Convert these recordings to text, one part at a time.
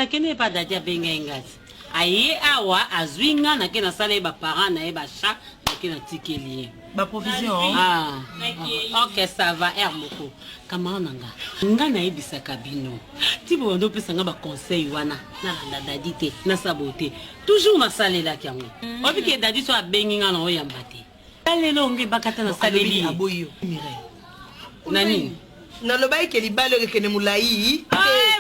Nakende epa Daddy abengai nga ti aye awa azui nga nake nasala ye ba parents na ye ba chat nake natikeli ye. Ba provision? Ah, ok ça va heure moko camarade na nga nga nayebisaka bino ti bobanda opesa nga ba conseil wana nalanda Daddy te nasala boye te toujours nasalelaki yango oyebi ke Daddy so abengi nga na oyamba te lelo nge bakata nasaleli aboyi yo Mireille na nini nalobaki ke libala oyo ekende molai te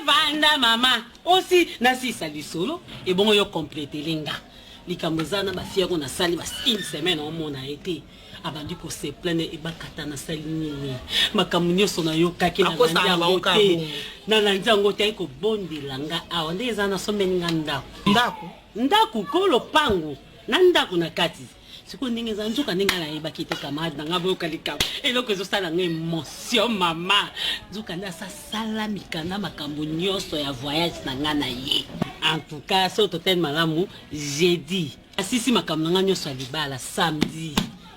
vanda mama osi nasisa lisolo ebongo yo completele nga likambo eza na bafiako nasali ba une semaine omona ye te abandi kose plaindre ebakata nasali nini makambo nyonso nayokaki nalandi yango te nalandi yango te ayi kobondela nga awa nde eza nasombeli nga ndako ndako ndako ko lopango na ndako na kati sikoyo ndenge eza nzoka ndenge nayebaki te camarade na ngai boyoka likambo eloko ezosala ngai emotion mama nzoka nde asasala mikanda makambo nyonso ya voyage na ngai na ye en tout cas soki totali malamu jeudi asisi makambo na ngai nyonso ya libala samedi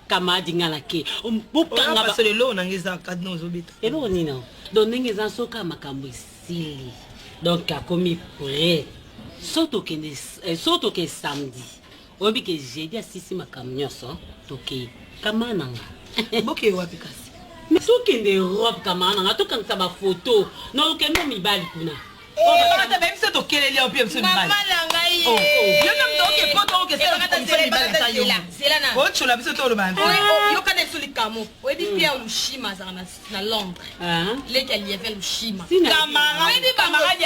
camarade ngai nake bokanga eloko na ngai eza kadina ozobeta eloko nini donc ndenge eza soka makambo esili donc akomi prêt so tokende so tokende samedi Oyebi ke jeudi asisi makambo nyonso tokei kama na nga. Bokei wapi kasi? Mais tokende Europe kama na nga tokangisa ba photo na okende mibali kuna. Ebakata ba biso tokeleli yo mpe biso mibali. Mama na ngai. Oh, oh. Yo na moto oke poto oke sala biso mibali ata yo. Zela na. Ochola biso toloba. Yoka na biso likamo. Oyebi Pierre Lushima azalaka na Londres. Leki ya Lievel Lushima. Camarade camarade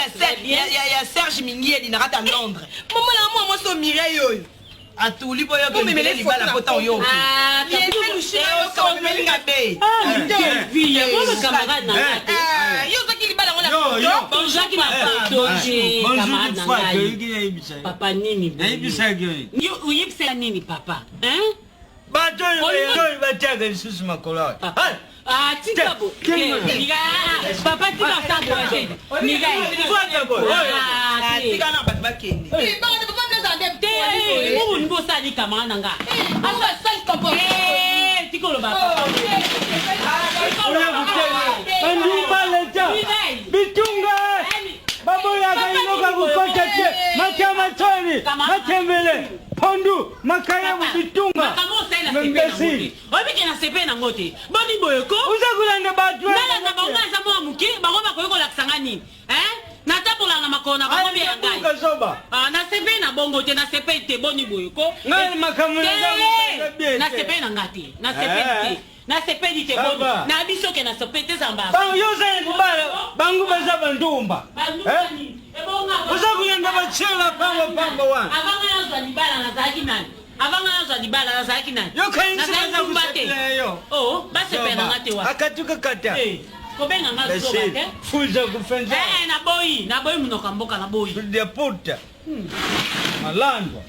ya ya Serge Mingiedi na kata Londres. Mama na mwa mwasi Mireille oyo. Atuli boyo ke memele libala pota oyo. Lievel Lushima yo nga be. Vie ya camarade na nga te. Yo ozaki libala ngo na photo. Ozaki na photo te camarade na ngai. Papa nini? Nayebisaki yo. Oyebisaka nini papa? Hein? Bato oyo batiaka lisusu makolo awa. Ah, tika bo. Papa tika sa bo te. Ah, tika na bato bakende. Te, mo bo sali camarade na nga. Asa sale comportement. Tika oloba papa. Bandumba leta bitunga baboyaka eloko kokota te matamatoni matembele pondu makayabu bitunga imbecile oyebi ke nasepeli nango te boni boye ko oza kolanda bato nalanda bango nga eza mwa moke bango bakoki kolakisa nga nini natambolaka na makolo na bango bia ngai nasepeli na bongo te nasepeli te boni boye ko ngai makambo nasepeli na nga te nasepeli te nasepeli te boni na biso ke nasepeli te zamba yo oza na libala bango baza bandumba oza kolanda batiela pamba pamba wana avant nga nazwa libala nazalaki nani avant nga nazwa libala nazalaki nani yo kanisi baza kosepela yo oh basepela na nga te wa akatuka kata kobenga nga zoba te fuza kufenza eh naboyi naboyi monoko ya mboka naboyi ya puta malandwa.